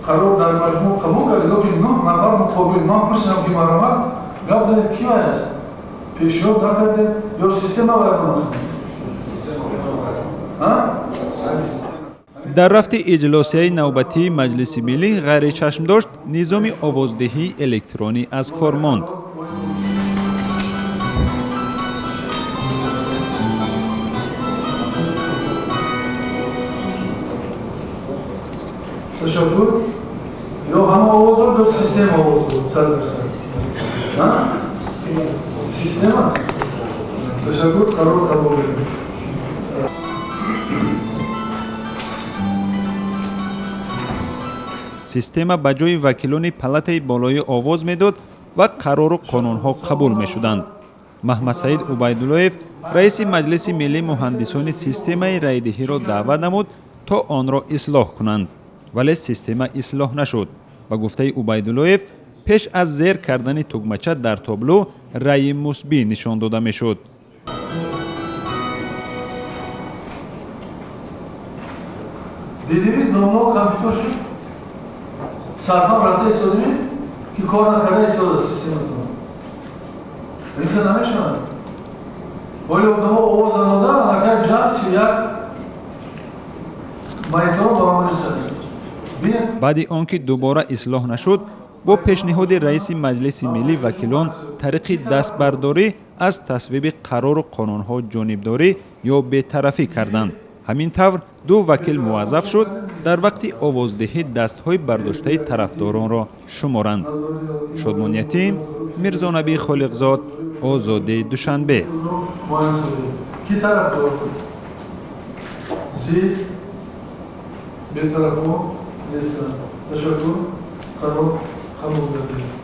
Қарор дар маҷмӯъ қабул кард, лекин 9 нафар муқобил. Ман пурсидам, ки марҳамат, гап занед, ки вай аст? Пешниҳод накардед ё система вайрон аст? Дар рафти иҷлосияи навбатии Маҷлиси миллӣ ғайричашмдошт низоми овоздиҳии электронӣ аз кор монд. Ташаккур. Ё ҳама овоз дод ё система овоз дод? 100%. Система? Ташаккур, қарор қабул гардид. Система ба ҷои вакилони палатаи болоӣ овоз медод ва қарору қонунҳо қабул мешуданд. Маҳмадсаид Убайдуллоев, раиси Маҷлиси миллӣ, муҳандисони системаи райдиҳиро даъват намуд, то онро ислоҳ кунанд, вале система ислоҳ нашуд. Ба гуфтаи Убайдуллоев, пеш аз зер кардани тугмача дар тоблу раъи мусбӣ нишон дода мешуд. Дидиви номо компютер шуд, сарҳам рафта истодими, ки кор накарда истода систематон. Ин хел намешавад. Вале одамо овоз надода, аллакай ҷамъ 31 мониторо баромадист аст. Баъди он ки дубора ислоҳ нашуд, бо пешниҳоди раиси Маҷлиси миллӣ вакилон тариқи дастбардорӣ аз тасвиби қарору қонунҳо ҷонибдорӣ ё бетарафӣ карданд. Ҳамин тавр ду вакил муваззаф шуд дар вақти овоздиҳӣ дастҳои бардоштаи тарафдоронро шуморанд. Шодмон Ятим, Мирзонабӣ Холиқзод, Озодӣ, Душанбе. Ки тарафдор? Зид, бетарафҳо нестанд. Ташаккур, қарор қабул гардид.